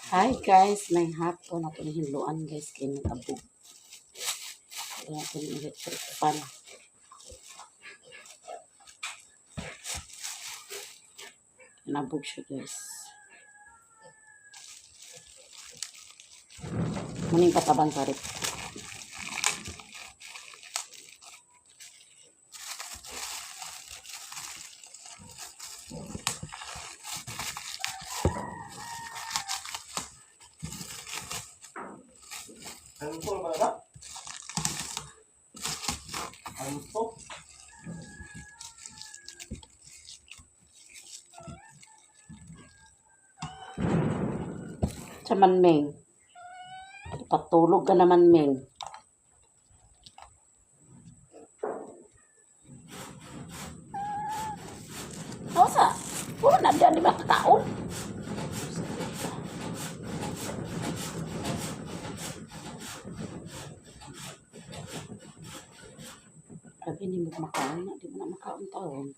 Hi guys, may hapon ako ni hinluan guys kay nag-abog. Wala ko ng electric fan. Nabog siya, guys. Muning patabang sa rep. Ano po ba ba? Ano po? Sa man, Meng. Patulog ka naman, Meng. Sa? Wala na dyan, di ba kakaon? Grabe ni mo makaon na, di mo na makaon taon.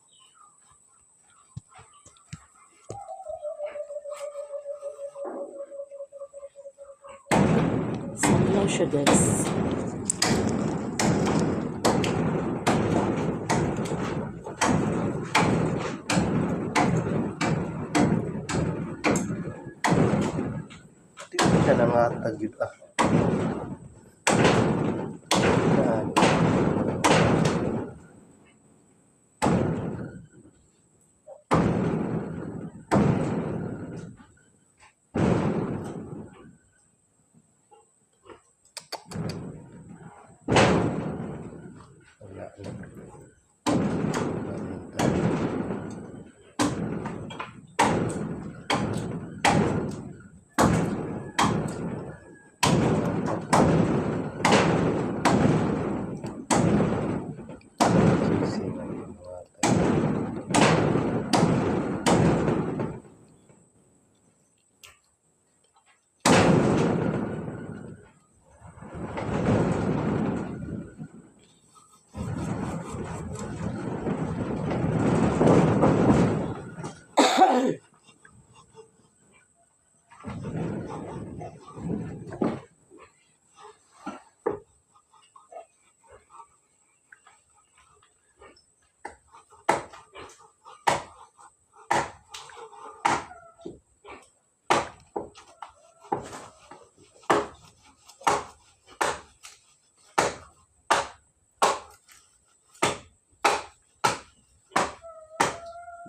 Sanlaw siya, guys. Di ko siya nangatag yun ah. Yan. Wala na. Wala na yung tao. Sisi na yung mga tao.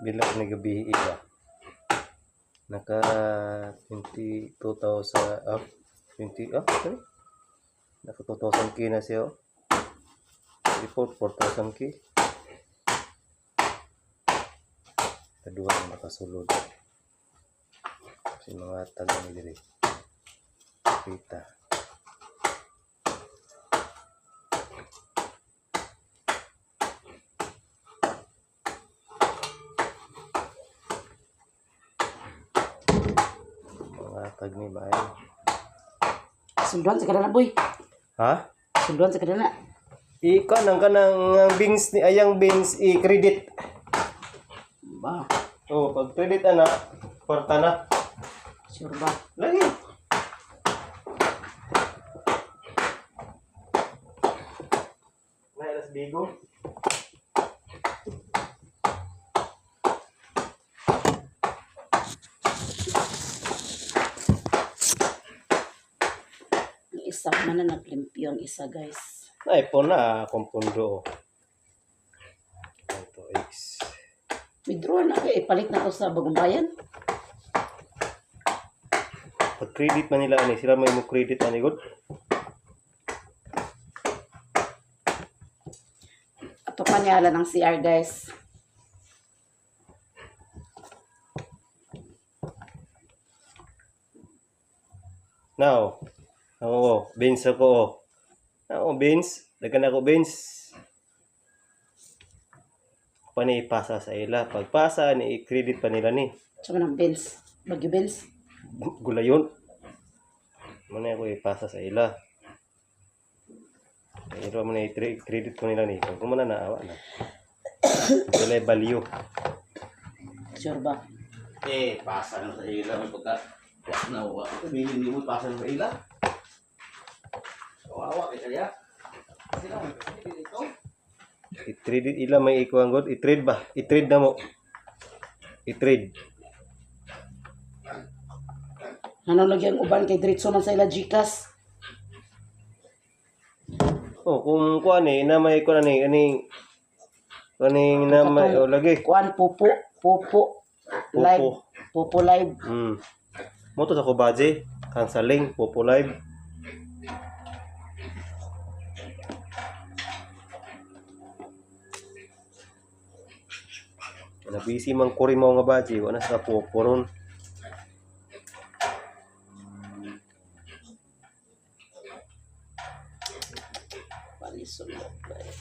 Bila ko nagabi iba. Naka 22,000 ah 20 ah sorry. Naka 2,000 k na siya, oh. Report 4,000 k. Kaduha na nakasulod. Si mga taga ni diri. Kita. Mga tag ni baay. Sunduan sa kadana, boy. Ha? Sunduan sa kadana. Ikaw nang kanang ang beans ni ayang beans i-credit. Ba, Oh, pag credit ana, kwarta na. Sure ba? Lagi. Na alas bigo. Ang isa man na naglimpyo ang isa, guys. Na iPhone na akong pundo. Ito X. Withdraw na kay ipalit na to sa bagong bayan. Pag credit man nila ani, sila may mo credit ani good. Ato pa niya ng CR, guys. Now, ako, beans ako. Oh. Ako, beans. Dagan ako beans. Pa ni ipasa sa ila. Pagpasa, ni i-credit pa nila ni. Sa man ang Benz. Bagyo Benz. Gulayon. Muna ako ipasa sa ila. Pero mo na i-credit ko nila ni. Kung mo na naawa na. Wala value. Sure ba? Eh, pasa na sa ila may pagka Wa na wa. Hindi hindi mo pasan sa ila. Kawawa kay kaya. Sila mo dito. I-trade ila may ikuan god, i-trade ba? I-trade na mo. I-trade. Ano lagi ang uban kay diretso man sa ila GCash. Oh, kung kuan eh, na may kuan ani ani kaning na may oh, lagi. Kuan pupo, pupo. Live. Pupo live. Mo to sa kubaje, canceling, popo live. Na busy man kuri mo nga baje, wala sa popo ron. Panisulok ba eh.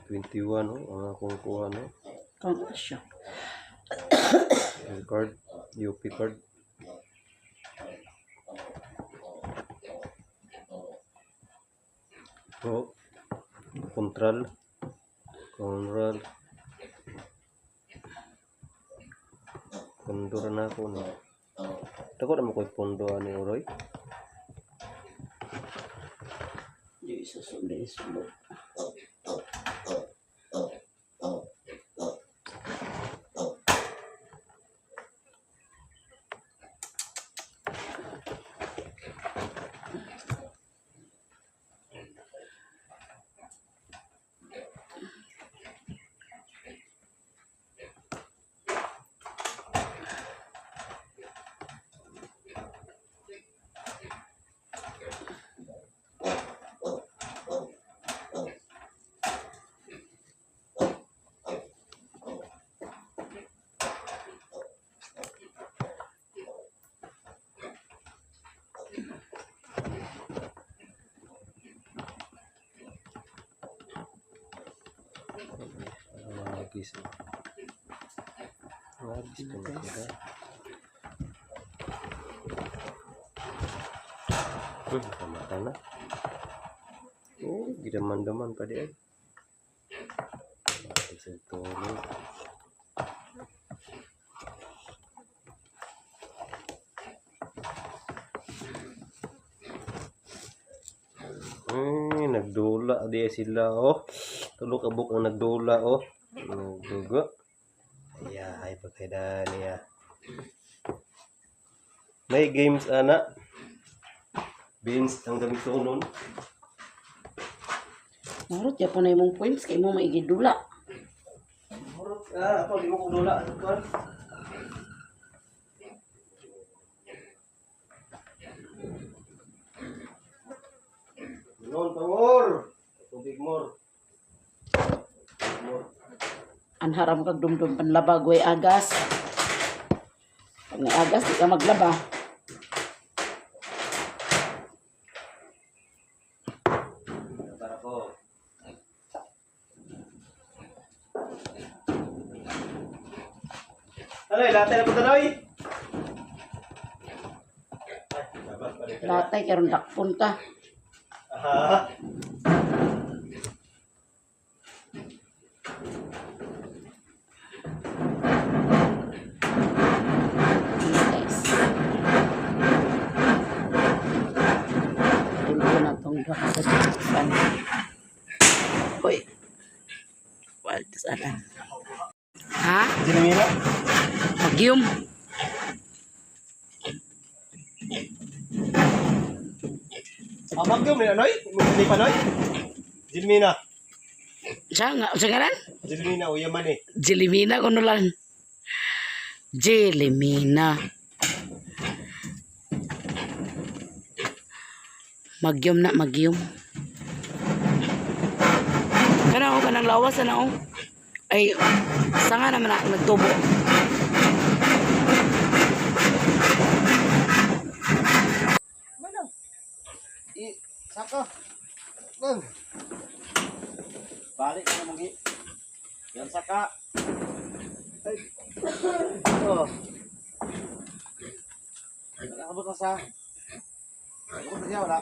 Twenty-one oh, ang akong kuha no. Kung ano siya. Yung card, UP card. Oh, Contral. Conral. Pondo na ako no. Dako na mo ko'y pondo ani Uroy. Di susunod, sulok. Magis. Magis ko na sila. Kamata na. Oh, gidaman-daman pa di ay. Mati sa tulog. Ay, nagdula di ay sila oh. Tulo ka buok ang nagdula oh. Nagdugo. Ay, ay pagkaidan niya. May games ana. Beans ang gamit ko noon. Marot, ya po na imong points kay mo maigidula. Murot ah, ako di mo ko dula ano kan. Noon pangor. Tubig more. More. Anharam kag dumdum panlaba way agas. Pag may agas di ka maglaba. Para ko. Ano, latte na po tanoy? Latay karon dakpon ta. Aha. Guys. Tulo na tong duha ka sa. Hoy. Wal sana. Ha? Dinamina? Magyum. Amag yung anoy? Hindi pa noy? Jilmina. Siya nga, siya nga lang? Jilmina o yaman eh. Jelimina kuno lang. Jelimina. Magyum na, magyum. Kana ko kanang lawas ana oh. Ay, sanga naman na nagtubo. I saka. Bang. Balik na mong Yan saka. Oh. Nakabot na sa. Nakabot na siya, wala.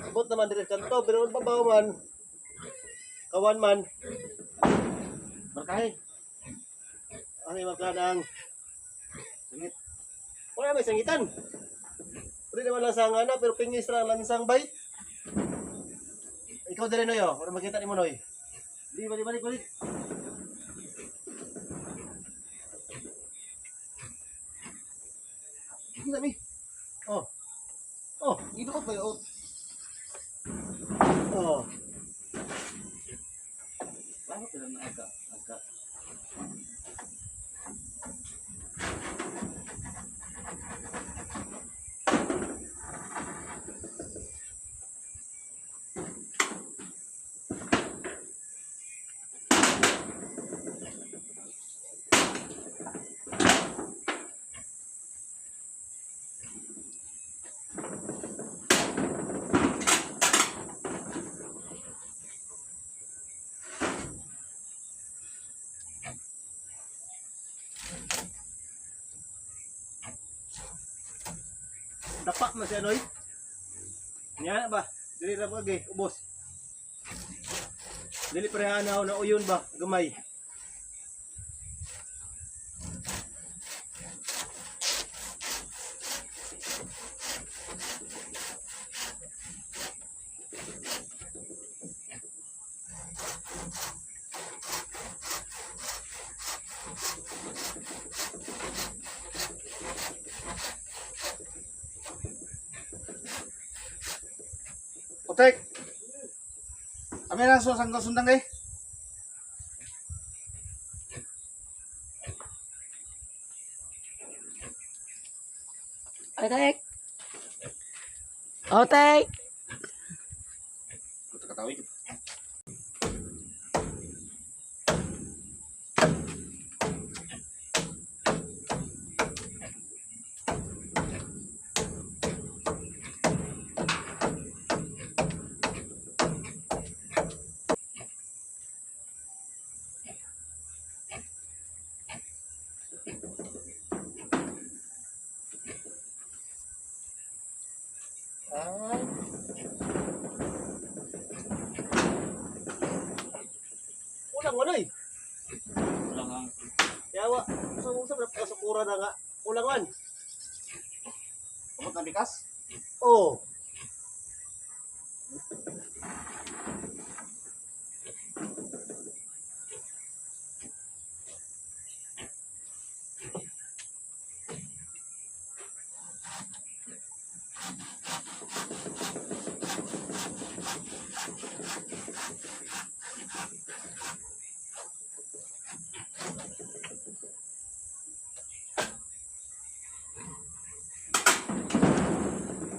Abot naman dire kanto pero babaw man. Kawan man. Barkahe. Ang imang ang Sungit. wala may sangitan. Pwede naman lang sa na pero pingis ra ang lansang bay. Ikaw dire noy oh, para makita nimo noy. Di, balik, balik, balik. Kita mi. Oh. Oh, Iduot ba yun? oh. Bakit sila na aga? Aga. Dapa man siya noy. Niya na ba? Dili ra ba gi ubos. Dili pareha na uyon ba gamay. Otek! Kami lang sa sanggang sundang eh. Otek! Otek! Katawid. Ay. Kulang wala eh. Kulang ang Yawa, usap-usap na kasukura na nga. Kulang man. Abot na bikas? Oh.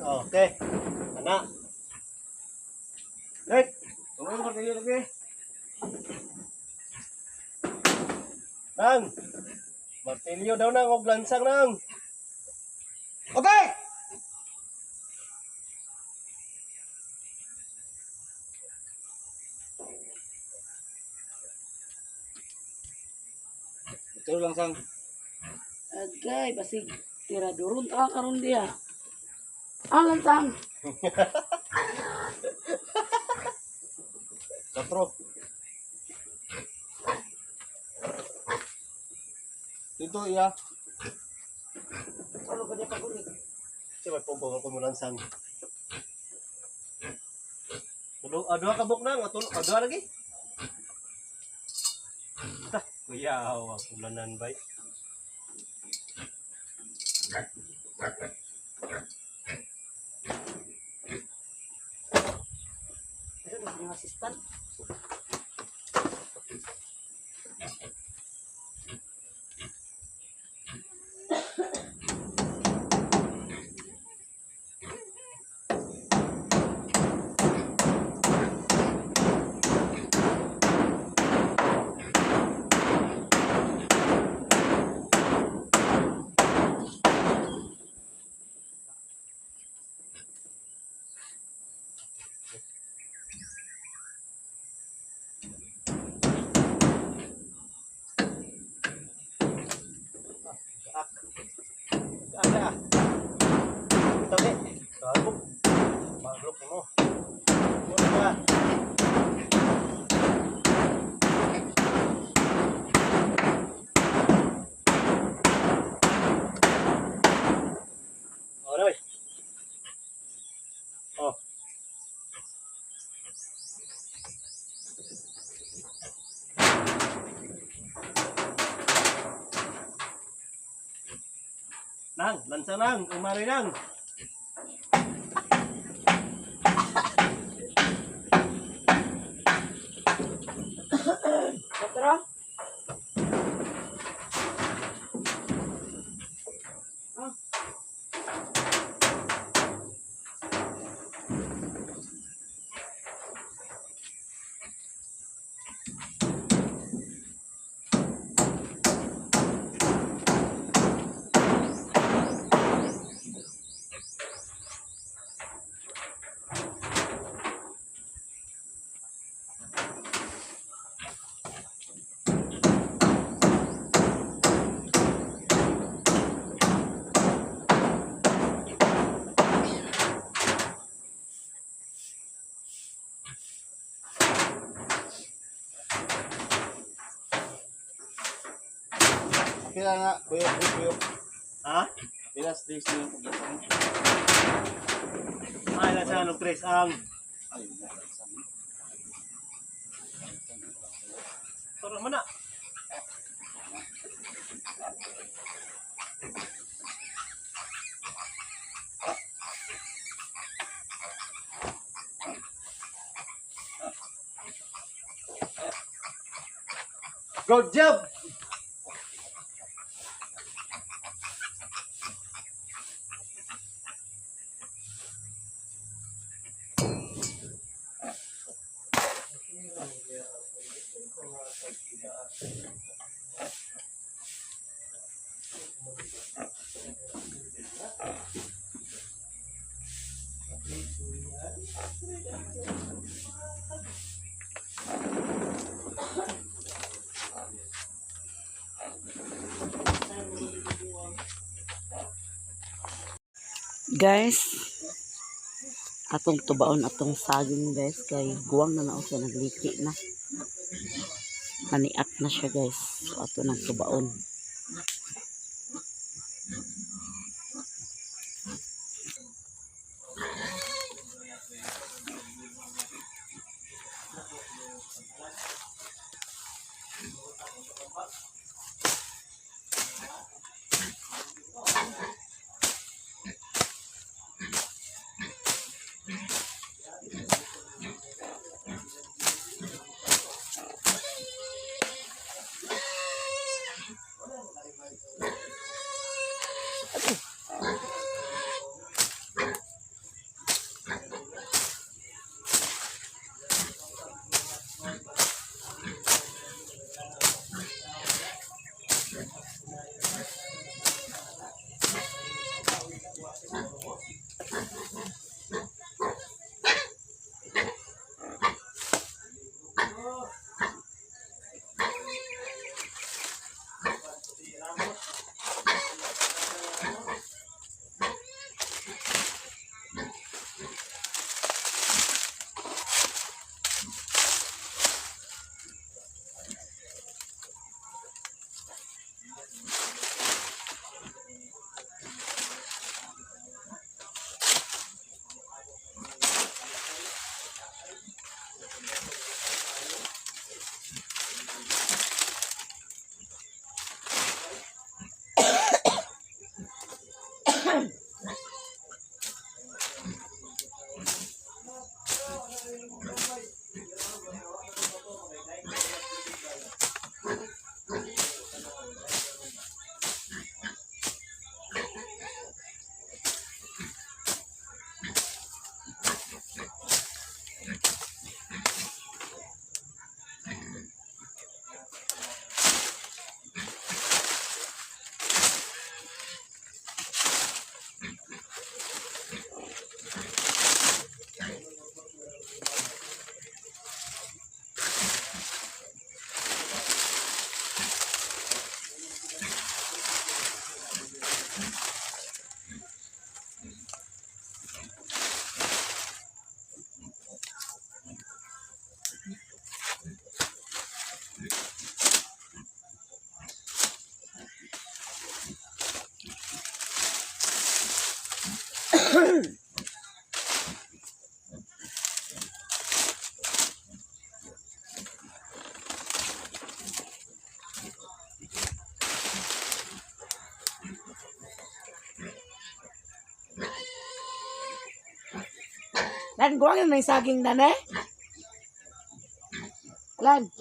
Okay. Ana. Right. Tunggu ko kayo lagi. Nang. Martilyo daw nang og lansang nang. Otek! Ito lang sang Agay, basig tiraduron ta karon diya. Ang lansang! Katro. Dito iya. Ano ba niya pagulit? Siya may pugong ako mo lansang. Tulo, adua ka buk nang, atulo, adua lagi. Ta, kuya, awa ulanan bay. Ano ba yung assistant? Nang, lansa nang, umari nang. Otro? Ah. Pila na, kuya, kuya. Ha? Pila days na yung paglasang. Ay, lansa og tres ang. Ay, lasang. Turo man na. Good job! Guys, atong tubaon atong saging, guys, kay guwang na nao siya, nagliki na. Naniak na siya, guys. So ato nang tubaon. Lan, guwang na yung saging na eh. Lan.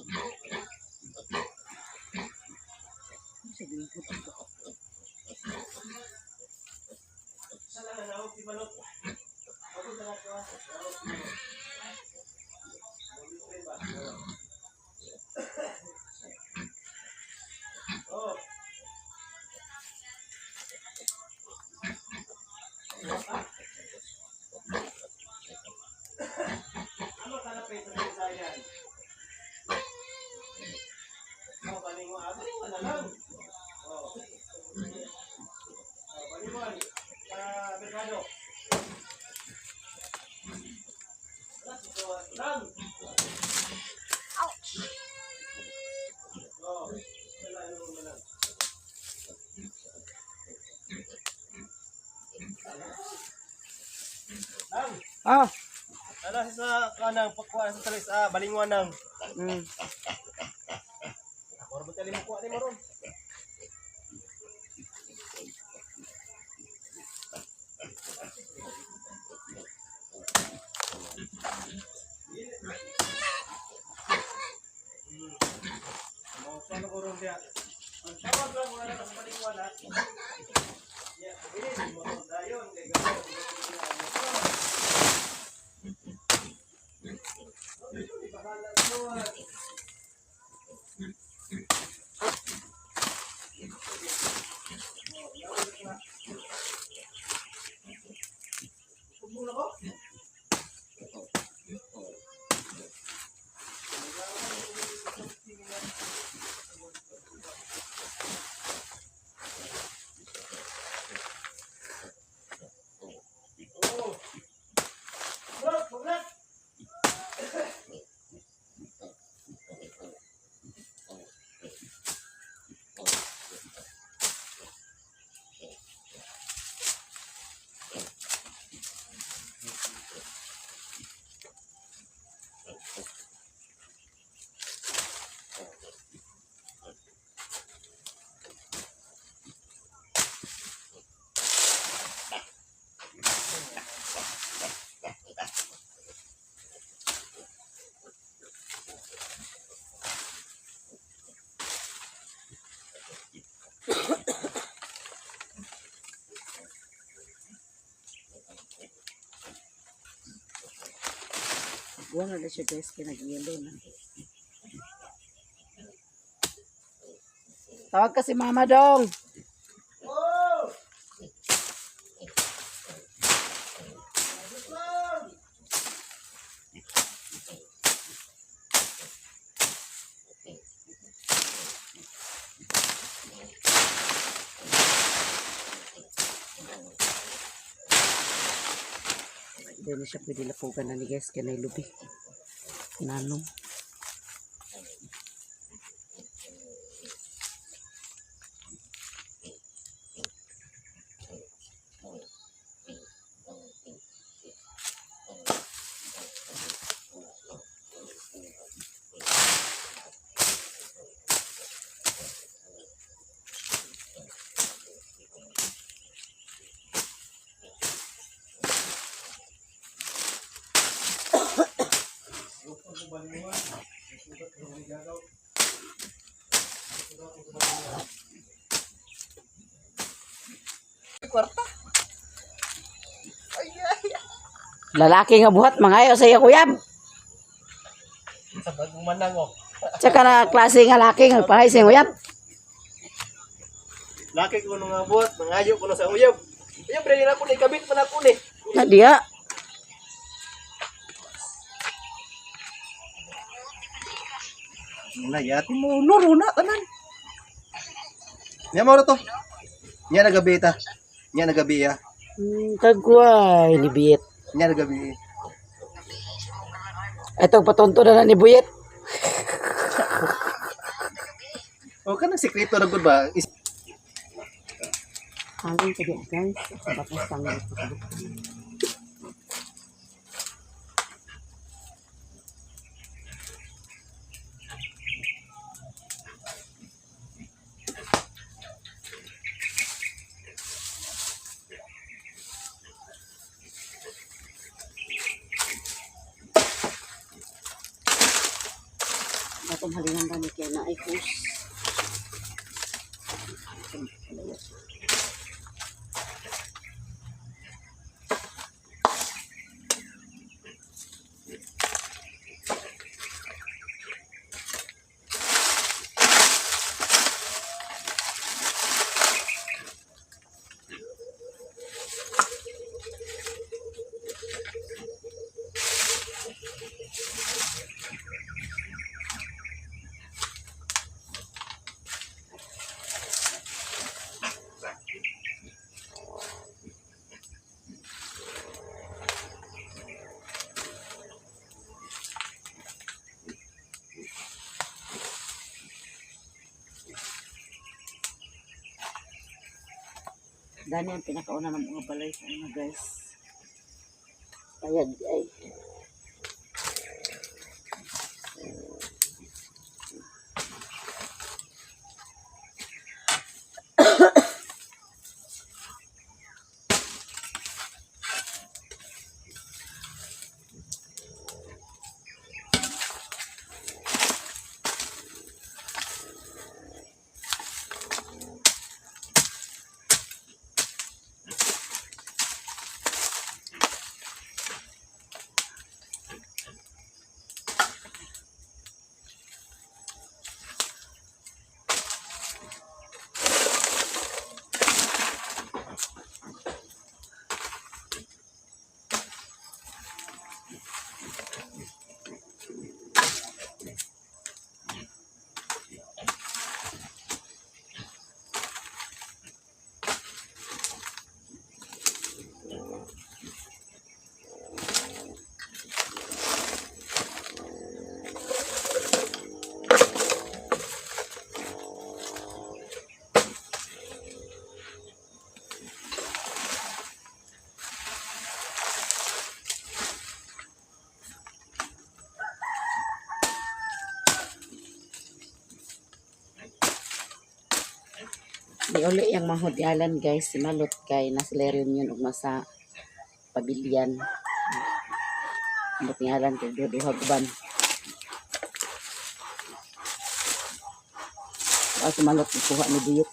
Ano ka na pwede sa Bisayan? Oh, balingon. Ah, balingon na lang. Oh. Oh, balingon. Ah, merkado. Wala, lang. Ouch! Oh, wala, ano na lang. Lang. Ah. Ano sa kanang pagkuha sa talis ah balingon nang. Ako ra ba tali mo kuha ni mo ron? Mo paano ko ron diya? Ang tawag lang wala na sa balingon ha. Ya, bilin mo ron dayon kay gamo. Bro, bro. Guwang na siya guys, kaya nag-yellow na. Tawag ka si Mama Dong. Oh! Hindi na siya pwede lapugan na ni guys, kaya nailubi. Nanong. Kwarta. Ay, ay. Lalaki nga buhat, mga ayaw sa iya kuyab. Sa bagong manang oh. Tsaka na klase nga laki nga pahay sa iyang uyab. Laki ko nung abot, mangayo ko na sa uyab. Uyab rin ako ni kabit man ako ni. Na diya. Wala yati mo luro na tanan. Nya mo to. Nya nagabi ta. Nya nagabi ya. Tagway ni Biyet. Nya nagabi. Itong patunto na na ni Buyet. O kanang sekreto na gud ba? Is Halin ka diya guys. Tapos tanggal pa ka. Itong halinan gani kay na ay hose. Dani ang pinakauna ng mga balay sa mga guys. Payag ay. Di uli yung mahudyalan guys, si Malot kay nasa La Reunion ug nasa Pabilian. Ambot ngalan kay duha uban. Ah, si Malot kuha ni Buyok.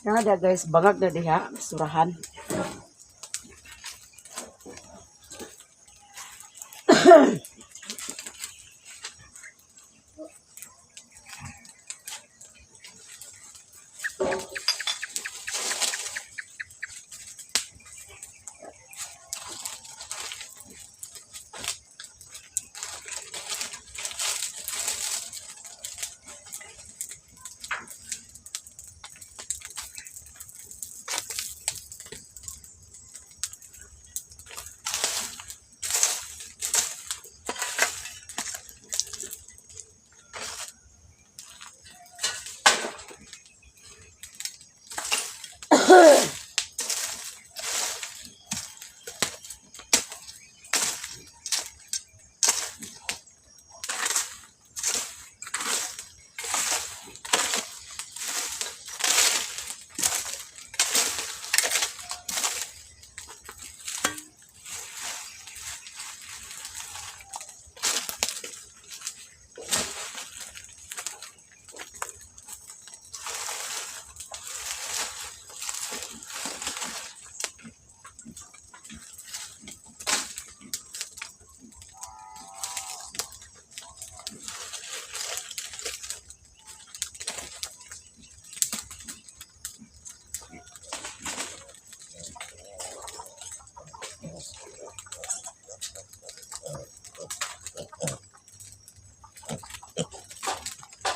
Nga da guys, bangag na diha, surahan.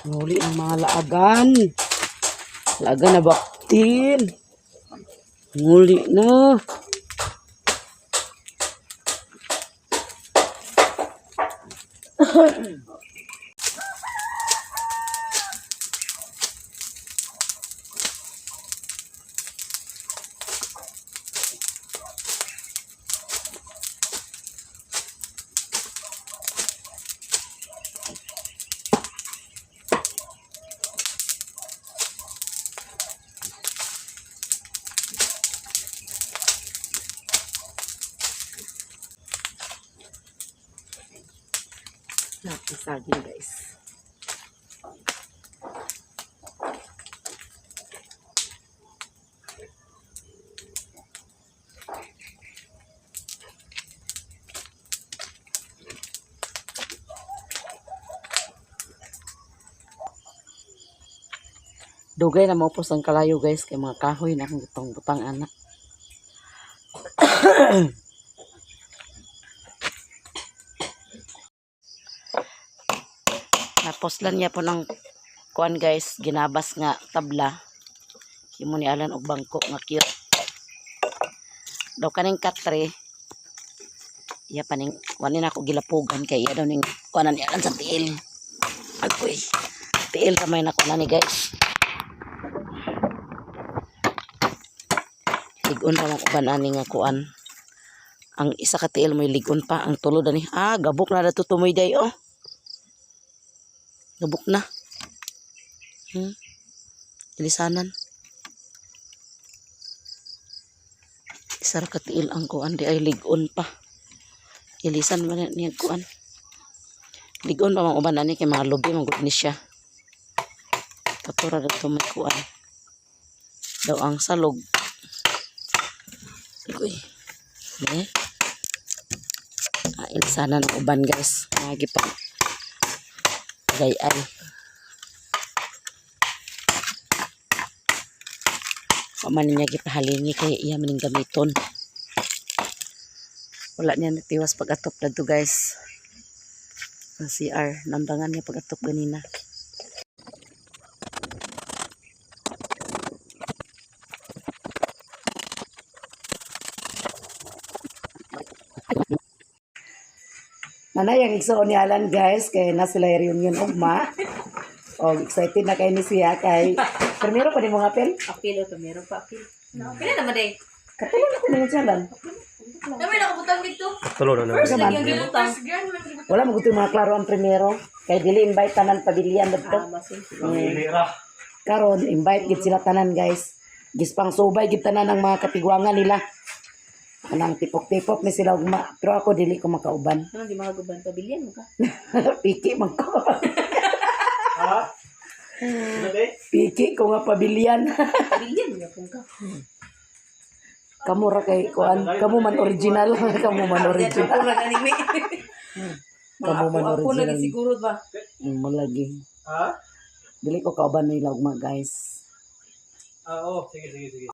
Huli ang mga laagan. Laagan na baktin. Huli na. Natin saging guys. Dugay na maupos ang kalayo guys kay mga kahoy na akong gitong butang anak. Naposlan niya po ng kuan guys, ginabas nga tabla. Himo ni Alan og bangko nga cute. Daw kaning katre. Iya paning wani na ako gilapugan kay iya daw ning kuanan ni Alan sa tiil. Agoy. Tiil ramay na kuanan ni guys. Ligon ra man uban ani nga kuan. Ang isa ka tiil mo'y ligon pa ang tulo dani. Ah, gabok na dato tumoy day oh. Gabok na. Ilisanan. Isa ra ka tiil ang kuan di ay ligon pa. Ilisan man na niya kuan. Ligon pa mang uban ani kay mga lubi man gud ni siya. Katura dato may kuan. Daw ang salog. Uy. Ne? Ah, ilisanan ang uban guys. Mga gipang gayay. Wa man niya gipahalingi kay iya man ning gamiton. Wala niya natiwas pag-atop na to guys. Ang CR, nambangan niya pag-atop ganina. Nanay, ang igsoon ni Alan guys, kay na sila reunion ugma. O, excited na kay ni siya kay Primero pa ni mga apel. Apil o meron pa apil. Pila naman day. Katulad ako na siya lang. Dami nakabutang dito. Tulo na First lagi ang gibutang. Wala mo gusto mga klaro ang primero. Kay dili invite tanan pabilian dadto. Karon invite gid sila tanan guys. Gispang subay gid tanan ang mga katigwangan nila. Anang tipok-tipok ni sila ugma. Pero ako dili ko makauban. Ano di makaguban pabilian mo ka? Piki man ko. Ha? Ano ba? Piki ko nga pabilian. Bilyan nga pong ka. Kamu ra kay kuan, kamu man original, kamu man original. Ako lang anime. Kamu man Ako original. lagi siguro ba? Mo lagi. Ha? Dili ko kauban nila ugma, guys. Ah, oo. Sige, sige, sige.